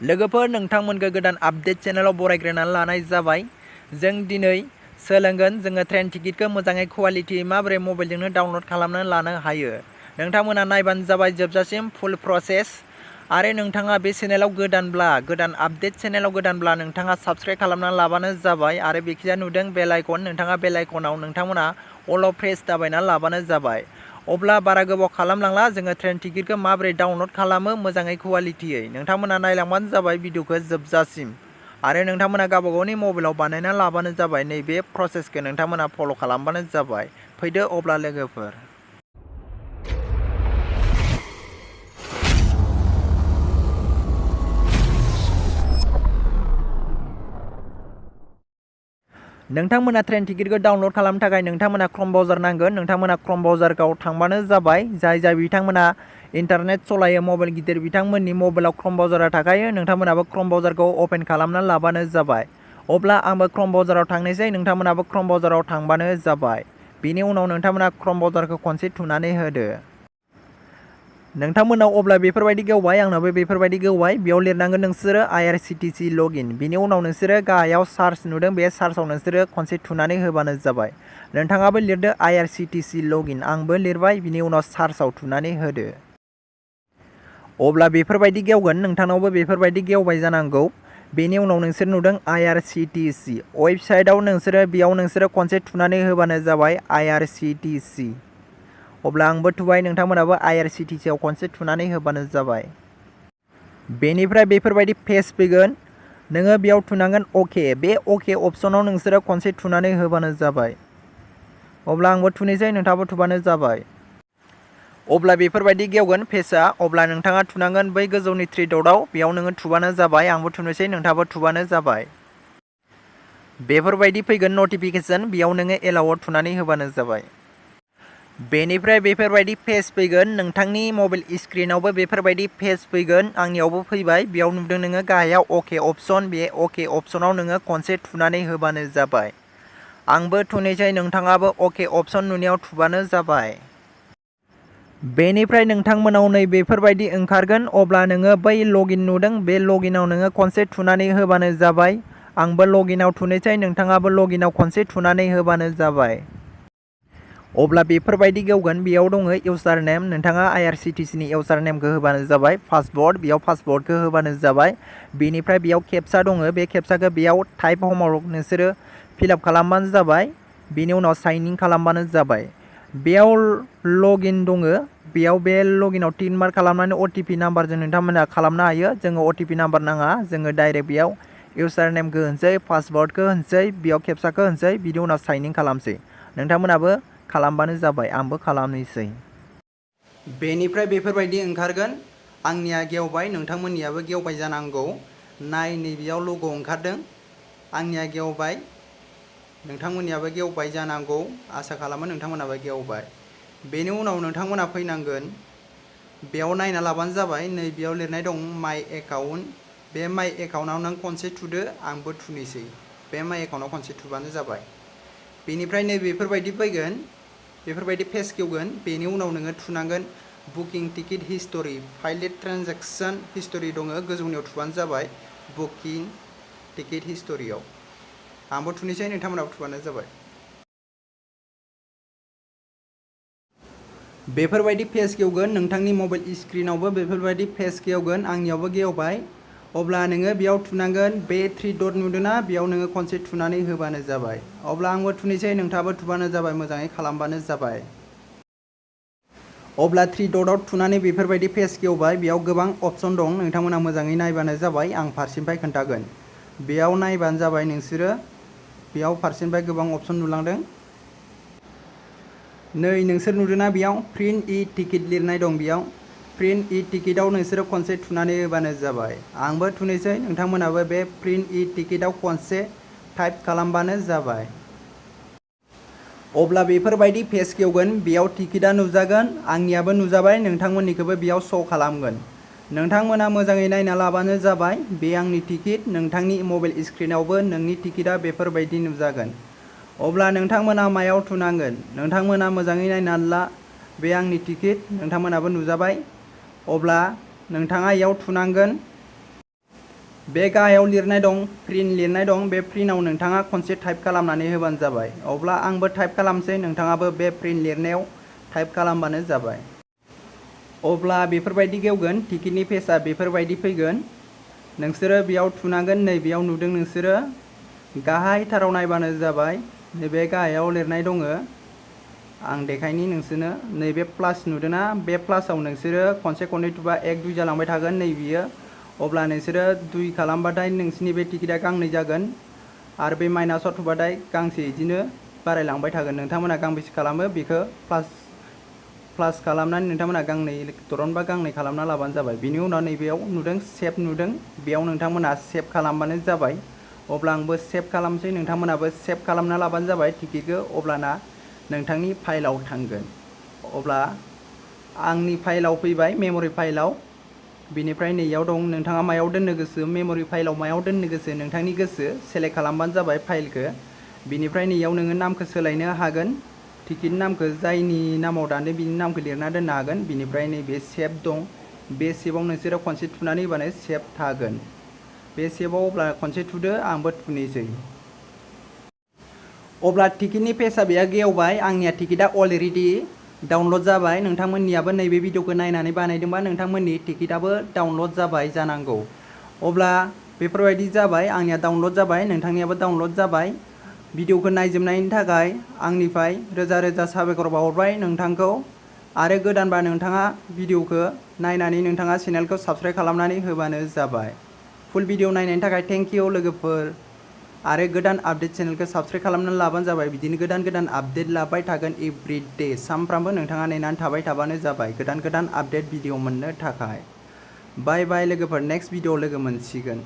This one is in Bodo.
लोगोफोर नोंथांमोनखौ गोदान आपडेट चेनेलाव बरायग्रोनानै लानाय जाबाय। जों दिनै सोलोंगोन जोङो ट्रेन टिकेटखौ मोजाङै क्वालिटी माबोरै मबाइलजोंनो डाउनलड खालामनानै लानो हायो। नोंथांमोना नायबानो जाबाय जोबजासिम फुल प्रसेस। आरो नोंथाङा बे चेनेलाव गोदानब्ला गोदान आपडेट चेनेलाव गोदानब्ला नोंथाङा साबस्क्राइब खालामनानै लाबानो जाबाय। आरो बेखिजा नुदों बेल आइकन, नोंथाङा बेल आइकनाव नोंथांमोना अल अफ प्रेस दाबायना लाबानो जाबाय। अब्ला बारा गोबाव खालामलांला जोङो ट्रेन टिकेटखौ माबोरै डाउनलड खालामो मोजाङै क्वालिटीयै नोंथांमोना नायलांबानो जाबाय भिडिअखौ जोबजासिम। आरो नोंथांमोना गावबा गावनि मबाइलाव बानायना लाबानो जाबाय। नैबे प्रसेसखौ नोंथांमोना फल' खालामबानो जाबाय। फैदो अब्ला लोगोफोर। नोंथांमोना ट्रेन टिकेटखौ डाउनलड खालामनो थाखाय नोंथांमोना क्रम ब्राउजार नांगोन। नोंथांमोना क्रम ब्राउजारखौ थांबानो जाबाय। जाय बिथांमोना इन्टारनेट सलायो मबाइल गिदिर बिथांमोननि मबाइलाव क्रम ब्राउजारा थाखायो। नोंथांमोनाबो क्रम ब्राउजारखौ अपेन खालामनानै लाबानो जाबाय। अब्ला आंबो क्रम ब्राउजाराव थांनोसै, नोंथांमोनाबो क्रम ब्राउजाराव थांबानो जाबाय। बेनि उनाव नोंथांमोना क्रम ब्राउजारखौ खनसे थुनानै होदो। नोंथांमोनाव अब्ला बेफोरबायदि गेवबाय, आंनाबो बेफोरबायदि गेवबाय। बेयाव लिरनांगोन नोंसोरो IRCTC लगिन। बेनि उनाव नोंसोरो गाहायाव सार्च नुदों, बे सार्चआव नोंसोरो खनसे थुनानै होबानो जाबाय। नोंथाङाबो लिरदो IRCTC लगिन, आंबो लिरबाय। बिनि उनाव सार्चआव थुनानै होदो। अब्ला बेफोरबायदि गेवगोन, नोंथांनावबो बेफोरबायदि गेवबाय जानांगौ। बेनि उनाव नोंसोर नुदों IRCTC वेबसाइटआव बेयाव नोंसोरो खनसे थुनानै होबानो जाबाय IRCTC। अब्ला आंबो थुबाय, नोंथांमोनाबो IRCTC आव खनसे थुनानै होबानो जाबाय। बेनिफ्राय बेफोरबायदि पेज फैगोन, नोङो बेयाव थुनांगोन अके। बे अके अपसनाव नोंसोरो खनसे थुनानै होबानो जाबाय। अब्ला आंबो थुनोसै, नोंथाङाबो थुबानो जाबाय। अब्ला बेफोरबायदि गेवगोन पेजआ। अब्ला नोंथाङा थुनांगोन बै गोजौनि थ्रि डटआव, बेयाव नोङो थुबानो जाबाय। आंबो थुनोसै, नोंथाङाबो थुबानो जाबाय। बेफोरबायदि फैगोन नटिफिकेसन, बेयाव नोङो एलाउआव थुनानै होबानो जाबाय। बेनिफ्राय बेफोरबायदि पेज फैगोन, नोंथांनि मबाइल स्क्रिनावबो बेफोरबायदि पेज फैगोन। आंनियावबो फैबाय। बेयाव नुदों नोङो गाहायाव अके अपसन, बे अके अपसनाव नोङो खनसे थुनानै होबानो जाबाय। आंबो थुनोसै, नोंथाङाबो अके अपसन नुनायाव थुबानो जाबाय। बेनिफ्राय नोंथांमोनाव नै बेफोरबायदि ओंखारगोन। अब्ला नोङो बै लगिन नुदों, बे लगिनाव नोङो खनसे थुनानै होबानो जाबाय। आंबो लगिनाव थुनोसै, नोंथाङाबो लगिनाव खनसे थुनानै होबानो जाबाय। अब्ला बेफोरबायदि गेवगोन, बेयाव दङ इउजार नेम, नोंथाङा IRCTC नि इउजार नेमखौ होबानो जाबाय। पासवर्ड, बेयाव पासवर्डखौ होबानो जाबाय। बेनिफ्राय बेयाव केपचा दङ, बे केपचाखौ बेयाव टाइप हमाव नोंसोरो फिलआप खालामबानो जाबाय। बेनि उनाव साइन इन खालामबानो जाबाय। बेयाव लगिन दङ, बेयाव बे लगिनाव टिक मार्क खालामनानै OTP नाम्बारजों नोंथांमोना खालामनो हायो। जोङो OTP नाम्बार नाङा, जोङो डाइरेक्ट बेयाव इउजार नेमखौ होनोसै, पासवर्डखौ होनोसै, बेयाव केपचाखौ होनोसै, बिनि उनाव साइन इन खालामसै। नोंथांमोनाबो खालामबानो जाबाय, आंबो खालामनोसै। बेनिफ्राय बेफोरबायदि ओंखारगोन। आंनिया गेवबाय, नोंथांमोननियाबो गेवबाय जानांगौ। नाय, नैबेयाव लग' ओंखारदों। आंनिया गेवबाय, नोंथांमोननियाबो गेवबाय जानांगौ। आसा खालामो नोंथांमोनाबो गेवबाय। बेनि उनाव नोंथांमोना फैनांगोन, बेयाव नायना लाबानो जाबाय। नै बेयाव लिरनाय दं माइ एकाउन्ट। बे माइ एकाउन्टाव नों खनसे थुदो, आंबो थुनोसै। बे माइ एकाउन्टाव खनसे थुबानो जाबाय। बेनिफ्राय नै बेफोरबायदि फैगोन, बेफोरबायदि पेज गेवगोन। बेनि उनाव नोङो थुनांगोन booking ticket history, failed transaction history दङ, गोजौनियाव थुबानो जाबाय बुकिं टिकेट हिस्टरियाव। आंबो थुनोसै, नोंथांमोनाबो थुबानो जाबाय। बेफोरबायदि पेज गेवगोन, नोंथांनि मबाइल स्क्रिनावबो बेफोरबायदि पेज गेवगोन। आंनियावबो गेवबाय। अब्ला नोङो बेयाव थुनांगोन, बे थ्रि डट नुदोंना, बेयाव नोङो खनसे थुनानै होबानो जाबाय। अब्ला आंबो थुनोसै, नोंथाङाबो थुबानो जाबाय, मोजाङै खालामबानो जाबाय। अब्ला थ्रि डटआव थुनानै बेफोरबायदि पेज गेवबाय। बेयाव गोबां अपसन दं, नोंथांमोना मोजाङै नायबानो जाबाय। आं फारसेनिफ्राय खोन्थागोन। बेयाव नायबानो जाबाय नोंसोरो। बेयाव फारसेनिफ्राय गोबां अपसन नुलांदों। नै नोंसोर नुदोंना, बेयाव प्रिन्ट इ टिकेट लिरनाय दं। बेयाव प्रिन्ट इ टिकेटआव नोंसोरो खनसे थुनानै होबानो जाबाय। आंबो थुनोसै, नोंथांमोनाबो बे प्रिन्ट इ टिकेटआव खनसे टाइप खालामबानो जाबाय। अब्ला बेफोरबायदि पेज गेवगोन, बेयाव टिकेटआ नुजागोन। आंनियाबो नुजाबाय, नोंथांमोननिखौबो बेयाव श' खालामगोन। नोंथांमोना मोजाङै नायना लाबानो जाबाय। बे आंनि टिकेट, नोंथांनि मबाइल स्क्रिनावबो नोंनि टिकेटआ बेफोरबायदि नुजागोन। अब्ला नोंथांमोना मायाव थुनांगोन, नोंथांमोना मोजाङै नायनानै ला। बे आंनि टिकेट, नोंथांमोनाबो नुजाबाय। अब्ला नोंथाङा इयाव थुनांगोन। बे गाहायाव लिरनाय दं प्रिन्ट लिरनाय दं बे प्रिन्टआव नोंथाङा खनसे टाइप खालामनानै होबानो जाबाय। अब्ला आंबो टाइप खालामसै नोंथाङाबो बे प्रिन्ट लिरनायाव टाइप खालामबानो जाबाय। अब्ला बेफोरबायदि गेवगोन टिकेटनि पेजआ बेफोरबायदि फैगोन। नोंसोरो बेयाव थुनांगोन नैबेयाव नुदों नोंसोरो गाहायथाराव नायबानो जाबाय नैबे गाहायाव लिरनाय दङ आं देखायनि नोंसोरनो नैबे प्लास नुदोंना बे प्लासआव नोंसोरो खनसे खननै थुबा 1 2 जालांबाय थागोन नैबेयो। अब्ला नोंसोरो 2 खालामबाथाय नोंसिनि बे टिकेटआ गांनै जागोन आरो बे माइनासाव थुबाथाय गांसे बिदिनो बारायलांबाय थागोन। नोंथांमोना गांबेसे खालामो बेखौ प्लास खालामनानै नोंथांमोना गांनै दरनबा गांनै खालामना लाबानो जाबाय। बिनि उनाव नैबेयाव नुदों सेभ नुदों बेयाव नोंथांमोना सेभ खालामबानो जाबाय। अब्ला आंबो सेभ खालामसै नोंथांमोनाबो सेभ खालामना लाबानो जाबाय टिकेटखौ। अब्लाना नोंथांनि फाइलाव थांगोन। अब्ला आंनि फाइलाव फैबाय मेम'रि फाइलाव। बिनिफ्राय नैयाव दं नोंथाङा मायाव दोननो गोसो मेम'रि फाइलाव मायाव दोननो गोसो नोंथांनि गोसो सेलेक्ट खालामबानो जाबाय फाइलखौ। बिनिफ्राय नैयाव नोङो नामखौ सोलायनो हागोन टिकेट नामखौ जायनि नामाव दानो बिनि नामखौ लिरना दोननो हागोन। बिनिफ्राय नैबे सेभ दं बे सेभआव नोंसोरो खनसे थुनानै होबानो सेभ थागोन। बे सेभआव अब्ला खनसे थुदो आंबो थुनोसै। अब्ला टिकेटनि पेजआ बेया गेवबाय आंनिया टिकेटआ अलरेडि डाउनलड जाबाय। नोंथांमोननियाबो नैबे भिडिअखौ नायनानै बानायदोंबा नोंथांमोननि टिकेटआबो डाउनलड जाबाय जानांगौ। अब्ला बेफोरबायदि जाबाय आंनिया डाउनलड जाबाय नोंथांनियाबो डाउनलड जाबाय। भिडिअखौ नायजोबनायनि थाखाय आंनिफ्राय रोजा रोजा साबायखर बावहरबाय नोंथांखौ। आरो गोदानबा नोंथाङा भिडिअखौ नायनानै नोंथाङा चेनेलखौ साबस्क्राइब खालामनानै होबानो जाबाय। फुल भिडिअ नायनायनि थाखाय थेंक इउ लोगोफोर। आरो गोदान आपडेट चेनेलखौ साबस्क्राइब खालामनानै लाबानो जाबाय। बिदिनो गोदान गोदान आपडेट लाबाय थागोन एभ्रिडे सानफ्रामबो नोंथाङा नेनानै थाबाय थाबानो जाबाय गोदान गोदान आपडेट भिडिअ मोननो थाखाय। बाय बाय लोगोफोर नेक्स्ट भिडिअ लोगो मोनसिगोन।